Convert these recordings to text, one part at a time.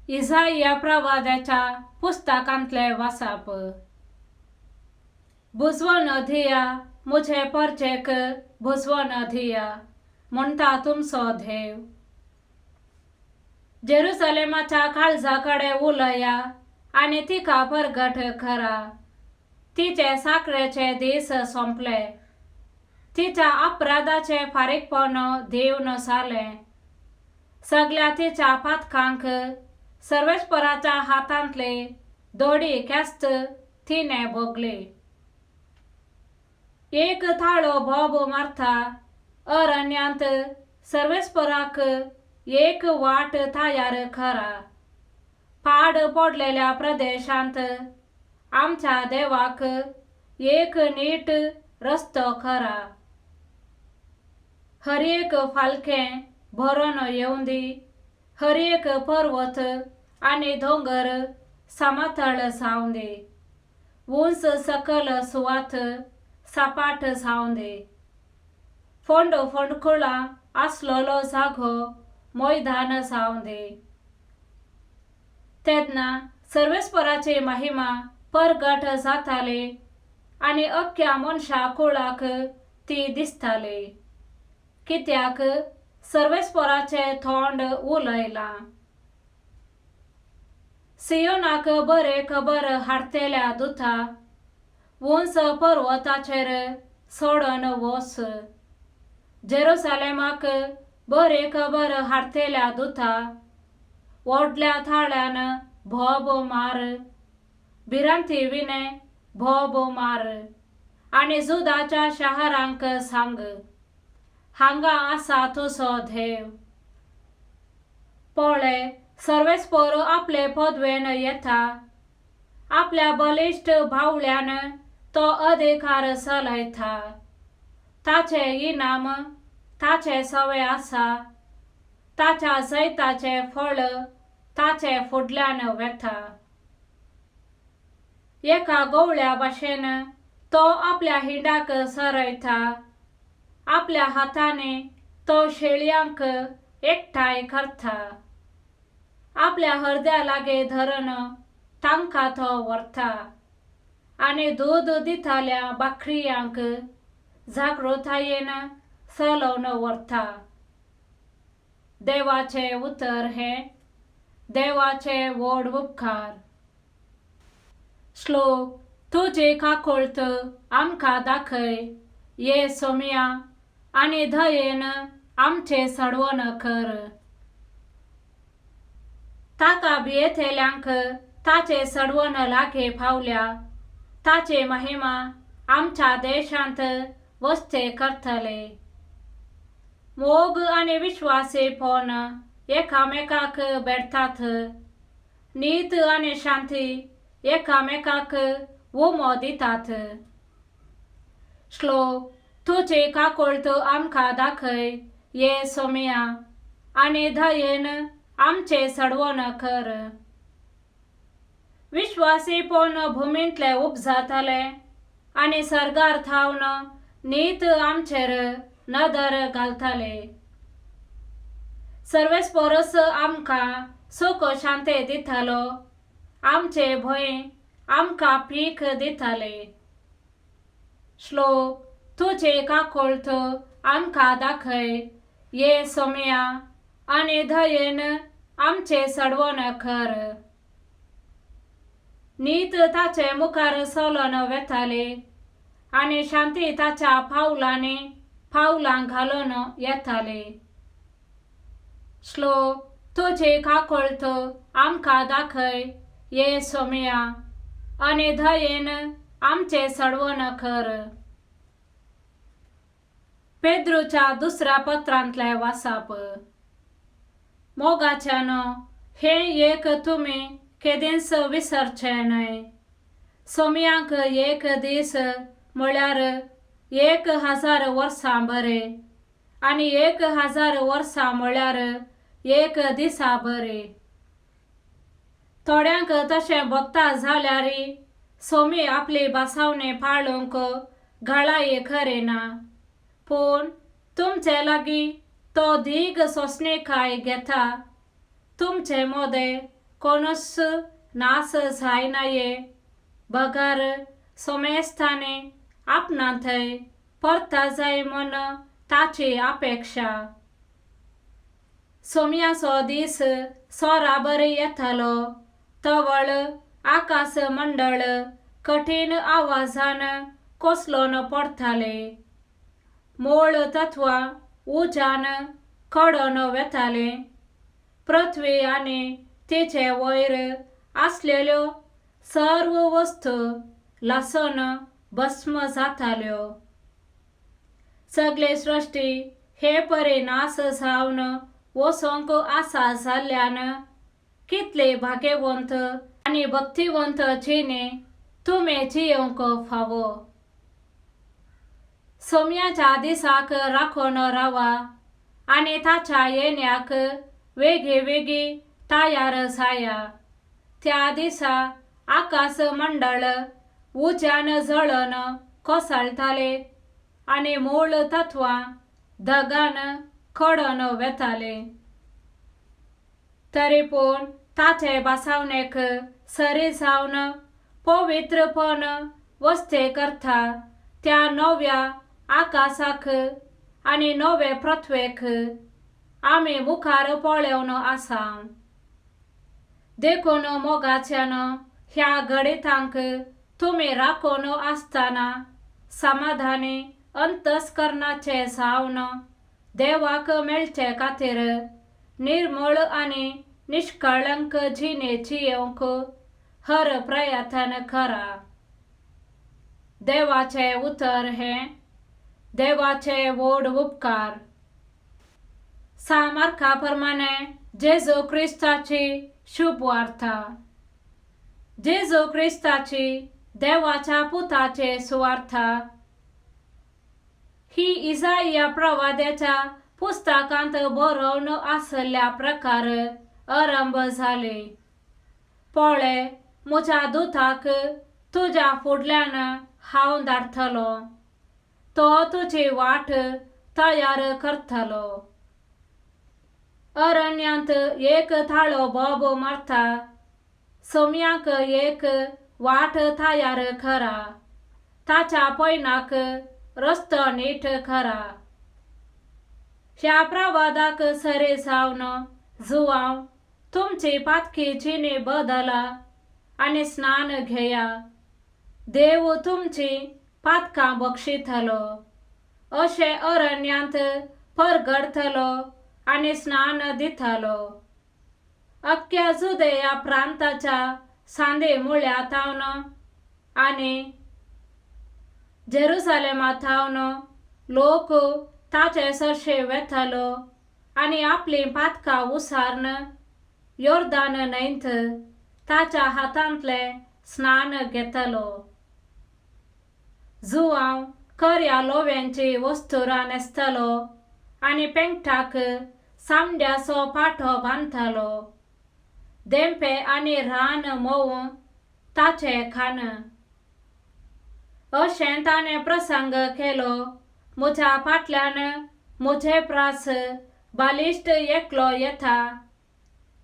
इजाइया प्रवाद्याच्या पुस्तकांतलें वाचप. बुजवण दिया म्हजे परजेक, बुजवण दिया, म्हणटा तुमचो देव. जेरुसलेमाच्या काळजा कडेन उलया आनी तिका परगट करा. तिचे साकरेचे दीस सोंपले, तिच्या अपराधाचें फारीकपण दिवन जालें. सगल्या तिच्या पातकांक सर्वेस्पराच्या हातांतली दोडी ख्यास्त तिणें भोगली. एक ताळो बोब मारता, अरण्यांत सर्वेस्पराक एक वाट तयार करा, पाड पडलेल्या प्रदेशांत आमच्या देवाक एक नीट रस्तो करा. हर एक फालकें भरून येवंदी दी, हर एक पर्वत आनी दोंगर समतळ जावं दी, उंच सकल सुवात सपाट जावं दी, फोंड फोंडकुळां आसलेलो जागो मैदान जावं दी. तेन्ना सर्वेस्पराची महिमा परगट जाताली आनी अख्ख्या मनशा कुळाक ती दिसताली, कित्याक सर्वेस्पराचें तोंड उलयलां. सियोनाक बरें खबर हाडटेल्या दुता, उंच पर्वताचेर चडोन वच. जेरुसलेमाक बरी खबर हाडटेल्या दुता, व्हडल्या ताळ्यान बोब मार, भिरांती विणें बोब मार आनी जुदाच्या शहरांक सांग, हांगा आसा तुजो देव. पळय, सर्वेस्पर आपले पदवेन येता, आपल्या बलिश्ट बावल्यान तो अधिकार चलयता. ताचें इनाम ताचे सवे आसा, ताच्या जैताचें फळ ताचे फुडल्यान वेता. एका गवळ्या भाशेन तो आपल्या हिंडाक सरयता, आपल्या हातांनी तो शेळयांक एकठांय करता, आपल्या हरद्या लागीं धरून तांकां तो व्हरता आनी दूद दिताल्या बकऱ्यांक जागृतायेन चलोवन व्हरता. देवाचें उतर हें. देवाचे व्हड उपकार. श्लोक. तुजी काकुळट आमकां दाखय, ये सोमया, आनी दयेन आमचें सडवण कर. ताका भियेतल्यांक ताचें सडवण लागीं पावल्या, ताची महिमा आमच्या देशांत वस्ते करतले. मोग आनी विश्वासीपण एकामेकाक भेटतात, नीत आनी शांती एकामेकाक उमो दितात. श्लोक. तुजी काकुळट आमकां दाखय, ये सोमया, आनी दयेन आमचें सडवण कर. विश्वासीपण भुमींतलें उपजातलें आनी सर्गार थावन नीत आमचेर नदर घालतले. सर्वेस्परस आमकां सुख शांती दितालो, आमचे भंय आमकां पीक दिताले. श्लोक. तुजी काकुळट आमकां दाखय, ये सोमया, आनी दयेन आमचें सडवण कर. नीत ताचे मुखार चलोन वेताली आनी शांती ताच्या पावलांनी पावलां घालून येताली. श्लोक. तुजी काकुळट आमकां दाखय, ये सोमया, आनी दयेन आमचें सडवण कर. पेद्रूच्या दुसऱ्या पत्रांतलें वाचप. मोगाच्यानो, हें एक तुमी केदींच विसरचें न्हय. सोमयांक एक दीस म्हळ्यार 1000 वर्सां बरें आनी 1000 वर्सां म्हळ्यार एक दिसा बरें. थोड्यांक तशें भोगता जाल्यार सोमी आपली भासावणी पाळूंक घाळाय करिना, पूण तुमचे लागीं तो दीग सोंसणीकाय घेता, तुमचे मोदें कोणूच नास जायनाये बगर सोमेस्तांनी आपणा थंय परता जाय म्हूण ताची अपेक्षा. सोम्याचो दीस सोराबर येतालो तवळ आकाश मंडळ कठीण आवाजान कोसलोन पडटाले. मूळ तत्वां उज्यान कडून वेताले. पृथ्वी आनी तिचे वयर आसलेल्यो सर्व वस्तू लासून भस्म जाताल्यो. सगळे सृश्टी हे परी नास जावन वचोंक आसा जाल्ल्यान कितले भाग्यवंत आनी भक्तिवंत जिणे तुमी जियोवंक फावो. सोम्याच्या दिसाक राखून रावा आनी ताच्या येण्याक वेगीं वेगीं तयार जाया. त्या दिसा आकाश मंडळ उज्यान जळून कोसळटाले आनी मूळ तत्वां धगान कडून वेताले. तरी पूण ताचे बसावणेक सरी जावन पवित्रपण वस्ते करता त्या नव्या आकाशाक आनी नवे पृथ्वेक आमी मुखार पळोवन आसा. देखून मोगाच्यान ह्या घडितांक तुमी राखून आसतना समाधानी अंतस्करणाचे जावन देवाक मेळचे खातीर निर्मळ आनी निष्कळंक जिणे जियोवंक हर प्रयत्न करा. देवाचे उतर हें देवाचे व्हड उपकार. सामार्का प्रमाणे जेजू क्रिस्ताची शुभवार्ता. जेजू क्रिस्ताची देवाच्या पुताचे सुवार्ता. ही इजाया प्रवाद्याच्या पुस्तकांत बरोवन आसल्या प्रकार आरंभ जाली. पळय म्हज्या दुताक तुज्या फुडल्यान हांव धाडटलो, तो तुजी वाट तयार करतलो. अरण्यांत एक थाळो बोब मारता, सोम्याक एक वाट तयार करा, ताच्या पयनाक रस्तो नीट करा. ह्या प्रवादाक सरी जावन जुवांव तुमची पातकी जिणे बदला आनी स्नान घेया, देव तुमची पातकां बक्षितलो अशें अरण्यांत परगडतलो आनी स्नान दितलो. अख्ख्या जुदेया प्रांताच्या सांदे मुळ्या थावन आनी जेरुसलेमा थावन लोक ताचे सरशे वेतालो आनी आपलीं पातकां उसार्न योर्दान न्हंयत ताच्या हातांतलें स्नान घेतलो. जुवांव करया लोव्यांची वस्तुरां न्हेसतलो आनी पेंकटाक सामड्याचो पाटो बांदतालो. देंपे आनी रान मोव ताचें खाण. अशें ताणें प्रसंग केलो म्हज्या फाटल्यान म्हजे प्रास बालिश्ट एकलो येता,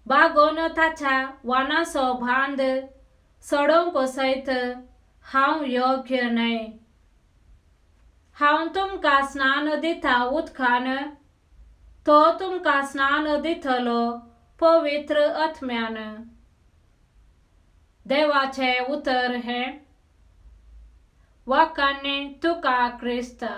बागोवन ताच्या वानाचो बांद सोडोवंक सयत हांव योग्य न्हय. हांव तुमकां स्नान दिता उदकान, तो तुमकां स्नान दितलो पवित्र आत्म्यान. देवाचें उतर हें. वाकांनी तुका क्रिस्ता.